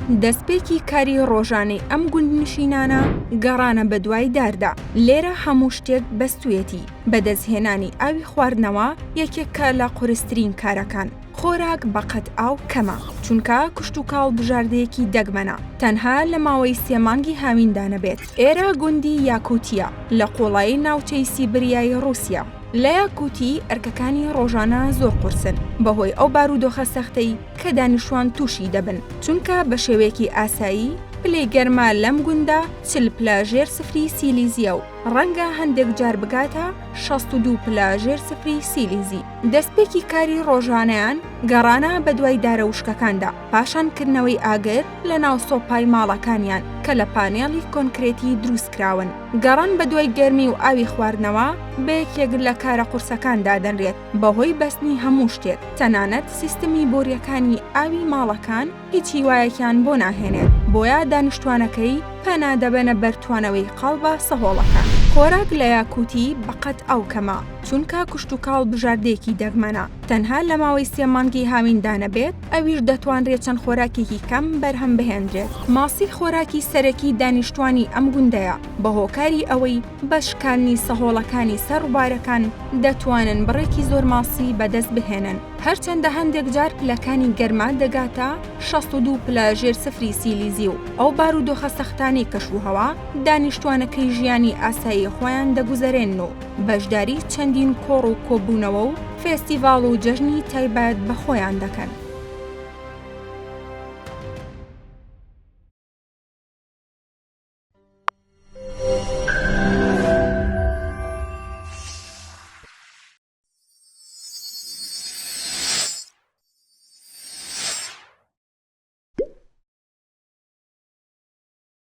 دەستپێکی کاری ڕۆژانەی ئەم گوندنشینانە گەڕانە بەدوای داردا، لێرە هەموو شتێک بەستوویەتی، بەدەستهێنانی ئاوی خواردنەوە یەکێکە لە قورسترین کارەکان. خۆراک بەقەد ئاو کەمە، چونکە کشتوکاڵ بژاردەیەکی دەگمەنە، تەنها لە ماوەی سێ مانگی هاویندا نەبێت. ئێرە گوندی یاکوتییە لە قوڵایی ناوچەی سیبریای ڕووسیا. لە یاکوتی ئەرکەکانی ڕۆژانە زۆر قورسن بەهۆی ئەو بارودۆخە سەختەی کە دانیشتوان تووشی دەبن، چونکە بە شێوەیەکی ئاسایی پلەی گەرما لەم گوندە 40 پلە ژێر سفری سیلیزییە و ڕەنگە هەندێک جار بگاتە 62 پلە ژێر سفری سیلیزی. دەستپێکی کاری ڕۆژانەیان گەڕانە بەدوای دارە وشکەکاندا، پاشان کردنەوەی ئاگر لەناو سۆپای ماڵەکانیان کە لە پانێڵی کۆنکرێتی دروستکراون. گەڕان بەدوای گەرمی و ئاوی خواردنەوە بە یەکێک لە کارە قورسەکان دادەنرێت بەهۆی بەستنی هەموو شتێک، تەنانەت سیستمی بۆرییەکانی ئاوی ماڵەکان هیچ هیوایەکیان بۆ ناهێنێت، بۆیە دانیشتوانەکەی پەنا دەبەنە بەر توانەوەی قاڵبە سەهۆڵەکان. خۆراک لە یاکوتی بەقەد ئاو کەمە، چونکە کشتوکاڵ بژاردەیەکی دەگمەنە، تەنها لە ماوەی سێ مانگی هاویندا نەبێت، ئەویش دەتوانرێت چەند خۆراکێکی کەم بەرهەم بهێنرێت. ماسی خۆراکی سەرەکی دانیشتوانی ئەم گوندەیە، بە هۆکاری ئەوەی بە شکاندنی سەهۆڵەکانی سەر ڕووبارەکان دەتوانن بڕێکی زۆر ماسی بەدەست بهێنن. هەرچەندە هەندێک جار پلەکانی گەرما دەگاتە 62 پلە ژێر سفری سیلیزی و ئەو بارودۆخە سەختانەی کەشوهەوا، دانیشتوانەکەی ژیانی ئاسایی خۆیان دەگوزەرێنن و بەشداری چەندین کۆڕ و کۆبوونەوە و فێستیڤاڵ و جەژنی تایبەت بە خۆیان دەکەن.